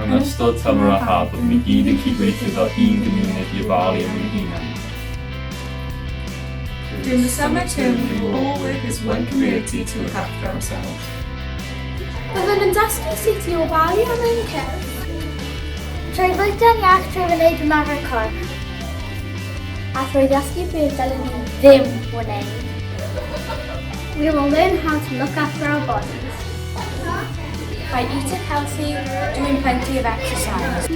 Yn ystod tymor yr haf byddwn ni gyd yn cydweithio fel un gymuned i ofalu am ein hunain. During the summer term we will all work as one community to look after ourselves. Byddwn yn dysgu sut i ofalu am ein cyrff. Trwy fwyta'n iach, trwy wneud ymarfer corff. A thrwy ddysgu beth dylen ni ddim wneud. We will learn how to look after our bodies. By eating healthy, doing plenty of exercise.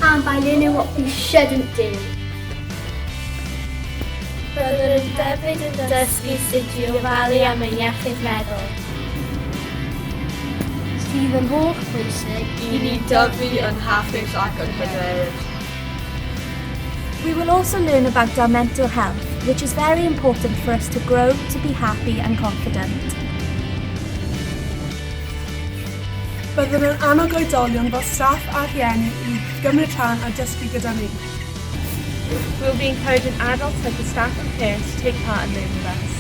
And by learning what we shouldn't do. Byddwn yn hefyd yn dysgu sut i ofalu am ein iechyd meddwl. Sydd yn holl bwysig i ni dyfu yn hapus ac yn hyderus. We will also learn about our mental health, which is very important for us to grow, to be happy and confident. Byddwn yn annog oedolion fel staff a rhieni i gymryd rhan a dysgu gyda ni. We will be encouraging adults like the staff and parents to take part and learn with us.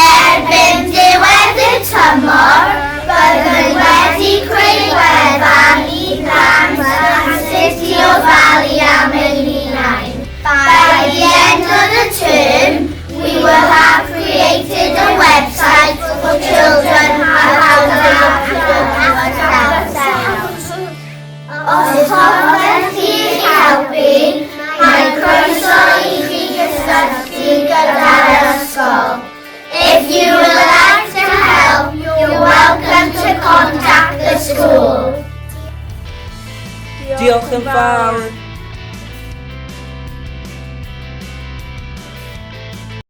Erbyn diwedd y tymor, byddwn wedi creu gwefan i blant am sut i ofalu am ein hunain. By the end of the term, we will have created a website for children how to look after themselves. Os hoffech chi helpu, mae croeso i chi gysylltu gyda'r ysgol. If you would like to help, you're welcome to contact the school. Diolch yn fawr.